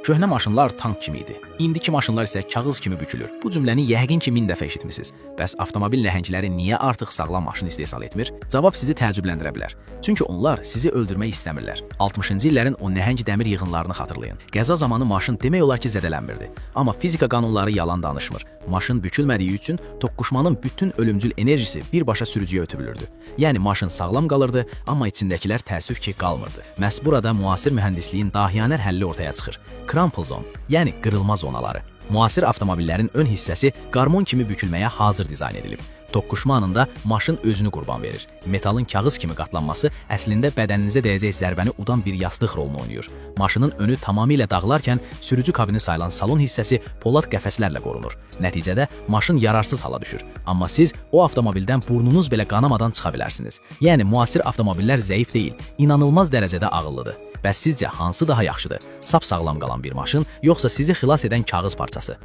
Köhnə maşınlar tank kimi idi. İndiki maşınlar isə kağız kimi bükülür. Bu cümləni yəqin ki 1000 dəfə eşitmisiniz. Bəs avtomobil nəhəngləri niyə artıq sağlam maşın istehsal etmir? Cavab sizi təəccübləndirə bilər. Çünki onlar sizi öldürmək istəmirlər. 60-cı illərin o nəhəng dəmir yığınlarını xatırlayın. Qəza zamanı maşın demək olar ki zədələnmirdi. Amma fizika qanunları yalan danışmır. Maşın bükülmədiyi üçün toqquşmanın bütün ölümcül enerjisi birbaşa sürücüyə ötürülürdü. Yəni maşın sağlam qalırdı, amma içindəkilər təəssüf ki qalmırdı. Məhz burada müasir mühəndisliyin dahiyanə həlli ortaya çıxır. Crumple zone, yəni qırılma zonaları. Müasir avtomobillərin ön hissəsi qarmon kimi bükülməyə hazır dizayn edilib. Toqquşma anında maşın özünü qurban verir. Metalın kağız kimi qatlanması əslində bədəninizə dəyəcək zərbəni udan bir yastıq rolunu oynayır. Maşının önü tamamilə dağılarkən sürücü kabini sayılan salon hissəsi polad qəfəslərlə qorunur. Nəticədə maşın yararsız hala düşür. Amma siz o avtomobildən burnunuz belə qanamadan çıxa bilərsiniz. Yəni müasir avtomobillər zəif deyil, inanılmaz dərəcədə ağıllıdır. Bəs sizcə hansı daha yaxşıdır? Sap sağlam qalan bir maşın, yoxsa sizi xilas edən kağız parçası?